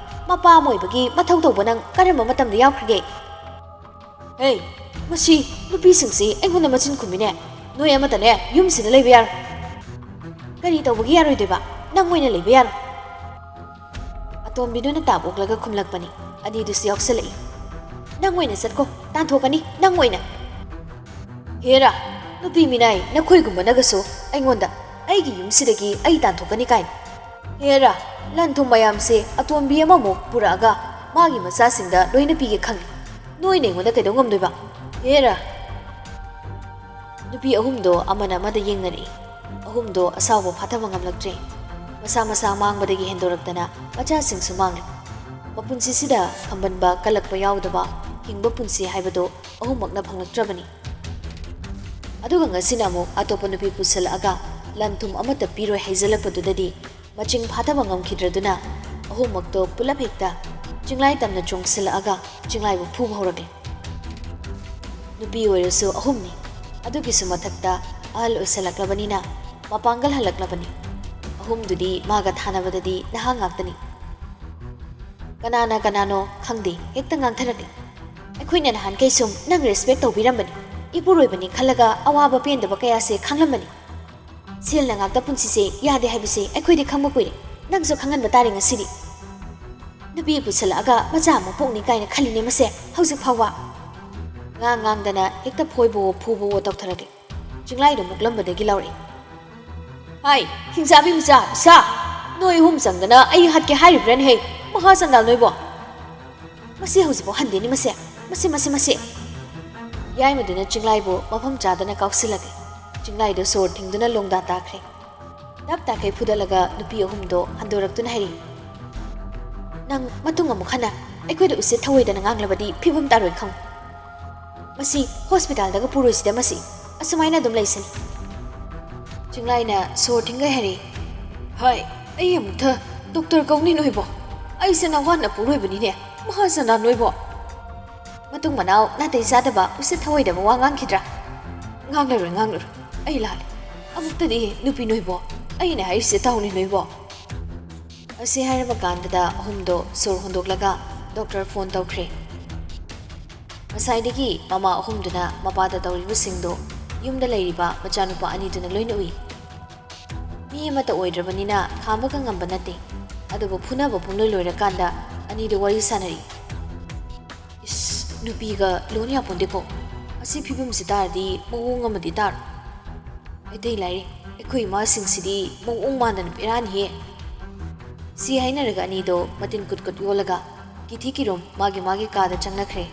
ꯃꯄꯥ ꯑꯃ ꯑꯣꯏꯕꯒꯤ ꯃꯊꯧ ꯇꯧꯕ ꯅꯪ ꯀꯔꯝꯕ ꯃꯇꯝꯗ ꯌꯥꯎꯈ꯭ꯔꯒꯦ?" "ꯍꯦ, ꯃꯁꯤ ꯅꯨꯄꯤꯁꯤꯡꯁꯤ ꯑꯩꯉꯣꯟꯗ ꯃꯆꯤꯟ ꯈꯨꯝꯃꯤꯅꯦ꯫ ꯅꯣꯏ ꯑꯃꯠꯇꯅꯦ ꯌꯨꯝꯁꯤꯗ ꯂꯩꯕ ꯌꯥꯔꯣꯏ꯫" "ꯀꯔꯤ ꯇꯧꯕꯒꯤ ꯌꯥꯔꯣꯏꯗꯣꯏꯕ? ꯅꯪ ꯑꯣꯏꯅ ꯂꯩꯕ ꯌꯥꯔꯣꯏ꯫" ꯑꯇꯣꯝꯕꯤꯗꯨꯅ ꯇꯥꯞ ꯑꯣꯛꯂꯒ ꯈꯨꯝꯂꯛꯄꯅꯤ꯫ ꯑꯅꯤꯗꯨꯁꯨ ꯌꯥꯎꯁꯜꯂꯛꯏ꯫ "ꯅꯪ ꯑꯣꯏꯅ ꯆꯠꯈꯣ, ꯇꯥꯟꯊꯣꯛꯀꯅꯤ ꯅꯪ ꯑꯣꯏꯅ꯫" "ꯍꯦꯔꯥ, ꯅꯨꯄꯤ ꯃꯤꯅꯥꯏ ꯅꯈꯣꯏꯒꯨꯝꯕꯅꯒꯁꯨ ꯑꯩꯉꯣꯟꯗ ꯑꯩꯒꯤ ꯌꯨꯝꯁꯤꯗꯒꯤ ꯑꯩ ꯇꯥꯟꯊꯣꯛꯀꯅꯤ ꯀꯥꯏꯅ꯫ ꯍꯦꯔꯥ, ꯂꯟ ꯊꯨꯝ ꯃꯌꯥꯝꯁꯦ ꯑꯇꯣꯝꯕꯤ ꯑꯃꯃꯨꯛ ꯄꯨꯔꯛꯑꯒ ꯃꯥꯒꯤ ꯃꯆꯥꯁꯤꯡꯗ ꯂꯣꯏꯅ ꯄꯤꯒꯦ ꯈꯪꯉꯤ꯫ ꯅꯣꯏꯅ ꯑꯩꯉꯣꯟꯗ ꯀꯩꯗꯧ ꯉꯝꯗꯣꯏꯕ? ꯍꯦꯔꯥ!" ꯅꯨꯄꯤ ꯑꯍꯨꯝꯗꯣ ꯑꯃꯅ ꯑꯃꯗ ꯌꯦꯡꯅꯔꯛꯏ꯫ ꯑꯍꯨꯝꯗꯣ ꯑꯁꯥꯎꯕ ꯐꯥꯊꯕ ꯉꯝꯂꯛꯇ꯭ꯔꯦ꯫ ꯃꯁꯥ ꯃꯁꯥ ꯃꯥꯡꯕꯗꯒꯤ ꯍꯦꯟꯗꯣꯔꯛꯇꯅ ꯃꯆꯥꯁꯤꯡꯁꯨ ꯃꯥꯡꯂꯦ꯫ ꯃꯄꯨꯟꯁꯤꯁꯤꯗ ꯈꯝꯕꯟꯕ ꯀꯜꯂꯛꯄ ꯌꯥꯎꯗꯕ ꯍꯤꯡꯕ ꯄꯨꯟꯁꯤ ꯍꯥꯏꯕꯗꯣ ꯑꯍꯨꯝꯃꯛꯅ ꯐꯪꯂꯛꯇ꯭ꯔꯕꯅꯤ꯫ ꯑꯗꯨꯒ ꯉꯁꯤꯅ ꯑꯃꯨꯛ ꯑꯇꯣꯞꯄ ꯅꯨꯄꯤ ꯄꯨꯁꯜꯂꯛꯑꯒ ꯂꯟ ꯊꯨꯝ ꯑꯃꯠꯇ ꯄꯤꯔꯣꯏ ꯍꯥꯏꯖꯜꯂꯛꯄꯗꯨꯗꯗꯤ ꯃꯆꯤꯡ ꯐꯥꯊꯕ ꯉꯝꯈꯤꯗ꯭ꯔꯗꯨꯅ ꯑꯍꯨꯝꯃꯛꯇꯣ ꯄꯨꯂꯞ ꯍꯦꯛꯇ ꯆꯤꯡꯂꯥꯏ ꯇꯝꯅ ꯆꯣꯡꯁꯤꯜꯂꯛꯑꯒ ꯆꯤꯡꯂꯥꯏꯕꯨ ꯐꯨꯕ ꯍꯧꯔꯛꯂꯦ꯫ ꯅꯨꯄꯤ ꯑꯣꯏꯔꯁꯨ ꯑꯍꯨꯝꯅꯤ꯫ ꯑꯗꯨꯒꯤꯁꯨ ꯃꯊꯛꯇ ꯑꯍꯜ ꯑꯣꯏꯁꯜꯂꯛꯂꯕꯅꯤꯅ ꯃꯄꯥꯡꯒꯜ ꯍꯜꯂꯛꯂꯕꯅꯤ꯫ ꯑꯍꯨꯝꯗꯨꯗꯤ ꯃꯥꯒ ꯊꯥꯅꯕꯗꯗꯤ ꯅꯍꯥ ꯉꯥꯛꯇꯅꯤ꯫ ꯀꯅꯥꯅ ꯀꯅꯥꯅꯣ ꯈꯪꯗꯦ, ꯍꯦꯛꯇ ꯉꯥꯡꯊꯔꯛꯂꯦ꯫ ꯑꯩꯈꯣꯏꯅ ꯅꯍꯥꯟꯈꯩ ꯁꯨꯝ ꯅꯪ ꯔꯦꯁꯄꯦꯛ ꯇꯧꯕꯤꯔꯝꯕꯅꯤ, ꯏꯄꯨꯔꯣꯏꯕꯅꯤ ꯈꯜꯂꯒ ꯑꯋꯥꯕ ꯄꯦꯟꯗꯕ ꯀꯌꯥꯁꯦ ꯈꯪꯂꯝꯕꯅꯤ꯫ ꯁꯦꯜꯅ ꯉꯥꯛꯇ ꯄꯨꯟꯁꯤꯁꯦ ꯌꯥꯗꯦ ꯍꯥꯏꯕꯁꯦ ꯑꯩꯈꯣꯏꯗꯤ ꯈꯪꯕ ꯀꯨꯏꯔꯦ, ꯅꯪꯁꯨ ꯈꯪꯍꯟꯕ ꯇꯥꯔꯦ ꯉꯁꯤꯗꯤ꯫ ꯅꯨꯄꯤ ꯄꯨꯁꯜꯂꯛꯑꯒ ꯃꯆꯥ ꯑꯃꯨꯛ ꯄꯣꯛꯅꯤ ꯀꯥꯏꯅ ꯈꯜꯂꯤꯅꯦ ꯃꯁꯦ ꯍꯧꯖꯤꯛ ꯐꯥꯎꯕ꯫ ꯉꯥꯡ ꯉꯥꯡꯗꯅ ꯍꯦꯛꯇ ꯐꯣꯏꯕꯋꯣ ꯐꯨꯕꯋꯣ ꯇꯧꯊꯔꯛꯂꯦ꯫ ꯆꯤꯡꯂꯥꯏꯗꯣ ꯃꯨꯛꯂꯝꯕꯗꯒꯤ ꯂꯥꯎꯔꯛꯏ, "ꯍꯥꯏ, ꯍꯤꯡꯆꯥꯕꯤ ꯃꯆꯥ, ꯏꯆꯥ! ꯅꯣꯏ ꯑꯍꯨꯝ ꯆꯪꯗꯅ ꯑꯩ ꯍꯥꯠꯀꯦ ꯍꯥꯏꯔꯤꯕ꯭ꯔꯥꯅꯦꯍꯦ? ꯃꯍꯥ ꯆꯟꯗꯥꯜ ꯅꯣꯏꯕꯣ! ꯃꯁꯤ ꯍꯧꯖꯤꯛꯐꯥꯎ ꯍꯟꯗꯦꯅꯦ ꯃꯁꯦ, ꯃꯁꯤ, ꯃꯁꯤ, ꯃꯁꯤ!" ꯌꯥꯏꯃꯗꯨꯅ ꯆꯤꯡꯂꯥꯏꯕꯨ ꯃꯐꯝ ꯆꯥꯗꯅ ꯀꯥꯎꯁꯤꯜꯂꯛꯂꯦ꯫ ꯆꯤꯡꯂꯥꯏꯗꯣ ꯁꯣꯔ ꯊꯤꯡꯗꯨꯅ ꯂꯣꯡꯗꯥ ꯇꯥꯈ꯭ꯔꯦ꯫ ꯇꯞ ꯇꯥꯈꯩ ꯐꯨꯗꯠꯂꯒ ꯅꯨꯄꯤ ꯑꯍꯨꯝꯗꯣ ꯍꯟꯗꯣꯔꯛꯇꯨꯅ ꯍꯥꯏꯔꯤ, "ꯅꯪ ꯃꯇꯨꯡ ꯑꯃꯨꯛ ꯍꯟꯅ ꯑꯩꯈꯣꯏꯗ ꯎꯁꯤꯠ ꯊꯑꯣꯏꯗꯅ ꯉꯥꯡꯂꯕꯗꯤ ꯐꯤꯕꯝ ꯇꯥꯔꯣꯏ ꯈꯪꯉꯨ꯫ ꯃꯁꯤ ꯍꯣꯁꯄꯤꯇꯥꯜꯗꯒ ꯄꯨꯔꯣꯏꯁꯤꯗ ꯃꯁꯤ ꯑꯁꯨꯃꯥꯏꯅ ꯑꯗꯨꯝ ꯂꯩꯁꯅꯨ꯫" ꯆꯤꯡꯂꯥꯏꯅ ꯁꯣꯔ ꯊꯤꯡꯒꯩ ꯍꯥꯏꯔꯤ, "ꯍꯥꯏ, ꯑꯩ ꯑꯃꯨꯛꯇ ꯗꯣꯛꯇꯔ ꯀꯧꯅꯤ ꯅꯣꯏꯕꯣ? ꯑꯩꯁꯦ ꯅꯋꯥꯅ ꯄꯨꯔꯣꯏꯕꯅꯤꯅꯦ, ꯃꯍꯥꯖꯅꯥ ꯅꯣꯏꯕꯣ!" ꯃꯇꯨꯡ ꯃꯅꯥꯎ ꯅꯥꯇꯩ ꯆꯥꯗꯕ, ꯎꯁꯤꯠ ꯊꯑꯣꯏꯗꯕ ꯋꯥ ꯉꯥꯡꯈꯤꯗ꯭ꯔꯥ? ꯉꯥꯡꯂꯔꯣꯏ, ꯉꯥꯡꯂꯔꯣꯏ꯫ ꯑꯩ ꯂꯥꯜꯂꯦ꯫ ꯑꯃꯨꯛꯇꯗꯤ ꯅꯨꯄꯤ ꯅꯣꯏꯕꯣ, ꯑꯩꯅ ꯍꯥꯏꯔꯤꯁꯦ ꯇꯥꯎꯅꯦ ꯅꯣꯏꯕꯣ꯫ ꯑꯁꯤ ꯍꯥꯏꯔꯕ ꯀꯥꯟꯗꯨꯗ ꯑꯍꯨꯝꯗꯣ ꯁꯣꯔ ꯍꯣꯟꯗꯣꯛꯂꯒ ꯗꯣꯛꯇꯔ ꯐꯣꯟ ꯇꯧꯈ꯭ꯔꯦ꯫ ꯉꯁꯥꯏꯗꯒꯤ ꯃꯃꯥ ꯑꯍꯨꯝꯗꯨꯅ ꯃꯄꯥꯗ ꯇꯧꯔꯤꯕꯁꯤꯡꯗꯣ ꯌꯨꯝꯗ ꯂꯩꯔꯤꯕ ꯃꯆꯥꯅꯨꯄꯥ ꯑꯅꯤꯗꯨꯅ ꯂꯣꯏꯅ ꯎꯏ꯫ ꯃꯤ ꯑꯃꯠꯇ ꯑꯣꯏꯗ꯭ꯔꯕꯅꯤꯅ ꯈꯥꯝꯕꯒ ꯉꯝꯕ ꯅꯠꯇꯦ꯫ ꯑꯗꯨꯕꯨ ꯐꯨꯅꯕ ꯄꯨꯡꯂꯣꯏ ꯂꯣꯏꯔꯀꯥꯟꯗ ꯑꯅꯤꯗꯨ ꯋꯥꯔꯤ ꯁꯥꯟꯅꯔꯤ꯫ "ꯏꯁ, ꯅꯨꯄꯤꯒ ꯂꯣꯟ ꯌꯥꯄꯣꯟꯗꯦꯀꯣ꯫ ꯑꯁꯤ ꯐꯤꯕꯝꯁꯤ ꯇꯥꯔꯗꯤ ꯃꯑꯣꯡ ꯑꯃꯗꯤ ꯇꯥꯔꯣꯏ꯫ ꯃꯩꯇꯩ ꯂꯥꯏꯔꯤ, ꯑꯩꯈꯣꯏ ꯏꯃꯥꯁꯤꯡꯁꯤꯗꯤ ꯃꯑꯣꯡ ꯃꯥꯟꯗꯅ ꯕꯦꯔꯥꯅꯤꯍꯦ꯫" ꯁꯤ ꯍꯥꯏꯅꯔꯒ ꯑꯅꯤꯗꯣ ꯃꯇꯤꯟ ꯀꯨꯠ ꯀꯨꯠ ꯌꯣꯜꯂꯒ ꯀꯤꯊꯤ ꯀꯤꯔꯣꯝ ꯃꯥꯒꯤ ꯃꯥꯒꯤ ꯀꯥꯗ ꯆꯪꯅꯈ꯭ꯔꯦ꯫